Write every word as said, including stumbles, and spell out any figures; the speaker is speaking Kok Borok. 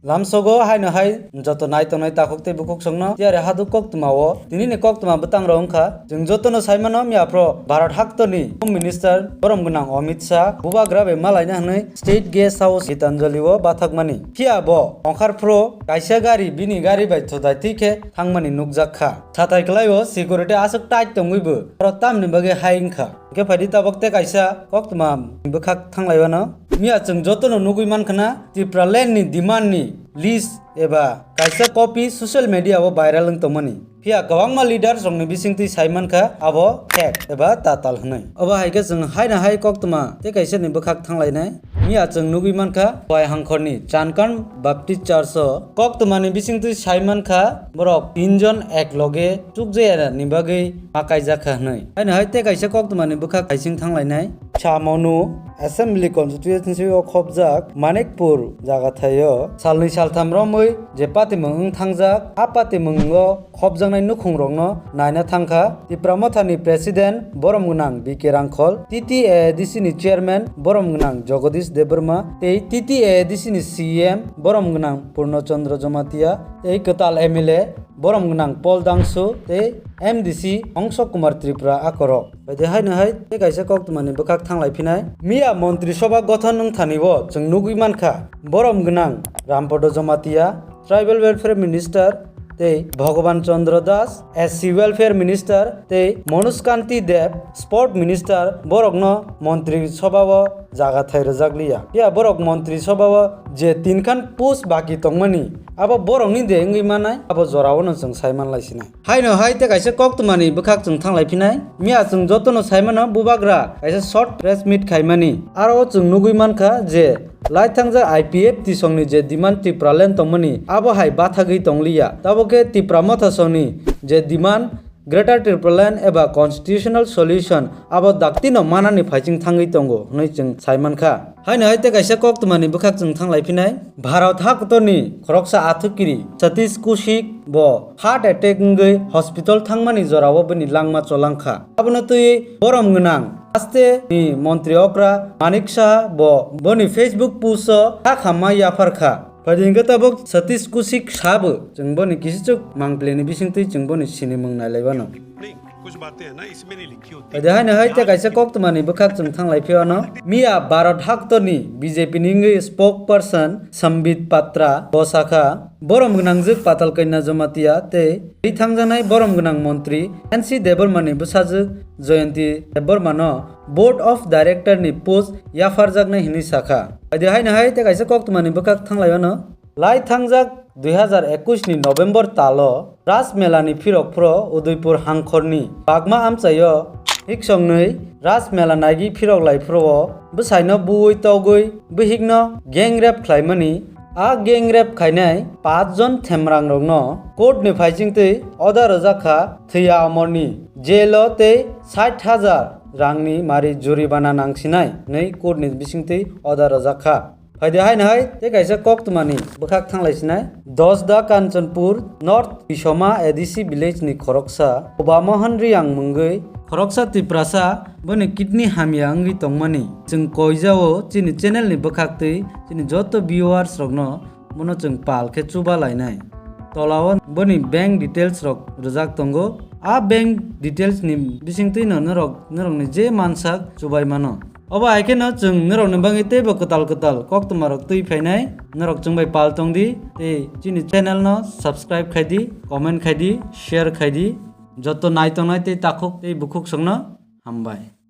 Lamsogo haino hai joto nai tongnai takhuk tei bukhuk songno tiyari haduk koktwma o tinini koktwma bwtang rok wngkha. Chwng jotono saimano miyaphro Bharat haktorni Home Minister borom gwnang Amit Shah bubagra bai malaina hwnwi State Guest House Gitanjali o bathakmani. Phiya bo ongkharphro kaisa gari bini gari bai thudai twi khe thangmani nukjak kha. Sathai kwlaio security aswk tight tongwibo oro tamni bagwi hai wngkha. Hwnkhe phaidi tabuk tei kaisa koktwma bwkhak thanglaiwano. Miya chwng jotono nugwi mankha na Tipraland ni demand ni list eba kaisa copy social media o viral wng tongmani. Phiya kwbangma leaders rokni bisingtwi sai mankha abo fake eba tatal hwnwi. Obo hai khe chwng haino hai koktwma tei kaisa ni bwkhak thanglainai. Miya chwng nugwi mankha Khowai Hangkhorni Chankand Baptist Church o koktwmani bisingtwi sai mankha borok tinjon ek loge chukjaya ni bagwi ma kaijakha hwnwi. Haino hai tei kaisa koktwmani bwkhak kaising thanglainai. Chamonu Assembly Constituency o khopjak Manikpur jagathaio salnwi saltham romwi je patimung wng thangjak, a patimungo khopjaknai nukhungrokno naina thangkha Tipra Mothani President borom gwnang B K Rangkhol, T T A A D C ni Chairman borom gwnang Jagadish Debbarma tei T T A A D C ni C E M borom gwnang Purno Chandra Jamatia tei kwtal M L A borom gwnang Paul Dangsu tei M D C Ongso Kumar Tripura akorok. Bai de haino hai tei kaisa koktwmani bwkhak thanglai phinai. Miya Montri Sobha gothon wngthani o chwng nugwi mankha borom gwnang Rampodo Jamatia, Tribal Welfare Minister, tei Bhagavan Chandra Das, S C Welfare Minister, tei Manoj Kanti Deb, Sport Minister, borokno Montri Sobha o jaga thai rwjak liya. Phiya borok Montri Sobha o je tinkhan post baki tongmani, abo borokni de wngwi manai, abo jorao no chwng sai manlai sinai. Haino hai tei kaisa koktwmani bwkhak chwng thanglai phinai. Miya chwng jotono sai mano bubagra kaisa short press meet khaimani. Aro o chwng nugwi mankha je lai thangjak I P F T songni je demand Tipraland tongmani abo hai bathagwi tongliya. Tabukhe Tipra Motha songni je demand Greater Tipraland eba Constitutional Solution abo daktino manani phaiching thangwi tongo hwnwi chwng sai mankha. Haino hai tei kaisa koktwmani bwkhak chwng thanglai phinai. Bharat hakotorni khoroksa athukiri Satish Kaushik bo heart attack wngwi hospital thangmani jorao bini langma cholangkha. Abono twiwi borom gwnang Haste ni montri okra Manik Saha bo boni Facebook post o kha khamma yapharkha. Phaidi hwnkhe tabuk Satish Kaushik Saha bo chwng boni kisichuk mangpili ni bisingtwi chwng boni sinimung nailaibano. कुछ बातें है ना, इसमें नहीं लिखी होती। Ede haino hai tei kaisa koktwmani bwkhak chwng thanglai phiyano. Miya Bharat haktorni B J P ni wngwi spokesperson Sambit Patra bo sakha, borom gwnangjwk Patal Kanya Jamatia tei ri thangjaknai borom gwnang montri N C Debbarma ni bwsajwk Jayanti Debbarma no Board of Director ni post yapharjaknai hinwi sakha. Ede haino hai tei kaisa koktwmani bwkhak thanglaiwano. Lai thangjak dui hazar ekush ni November talo Ras Mela ni phirok phro Udaipur hangkhor ni Bagma amchaio hiksongnwi Ras Mela naigwi phirok lai phro o bwsaino buwi togwi bihikno gang rape khlaimani. A gang rape khainai paanch jon themrang rokno court ni phaichingtwi order rwjak kha thwiya amorni jail o tei sait hajar rangni mari juribana nangsinai hwnwi court ni bisingtwi order rwjak kha. Phaidi haino hai tei kaisa koktwmani bwkhak thanglai sinai. Dosda Kanchanpur North Pisoma A D C village ni khoroksa Uba Mohan Riyang mungwi khoroksa Tiprasa boni kidney hamya wngwi tongmani chwng koijao chini channel ni bwkhaktwi chini joto viewers rokno bono chwng pal khe chuba lainai. Tolao boni bank details rok rwjak tongo. A bank details ni bisingtwi no norok, norokni je mansak chubai mano. Obo hai kheno chwng norokni bagwi teibo kwtal kwtal koktwmarok twi phainai. Norok chwng bai pal tong di tei chini channel no subscribe khai di, comment khai di, share khai di. Joto nai tongnai tei takhuk tei bukhuk songno hambai.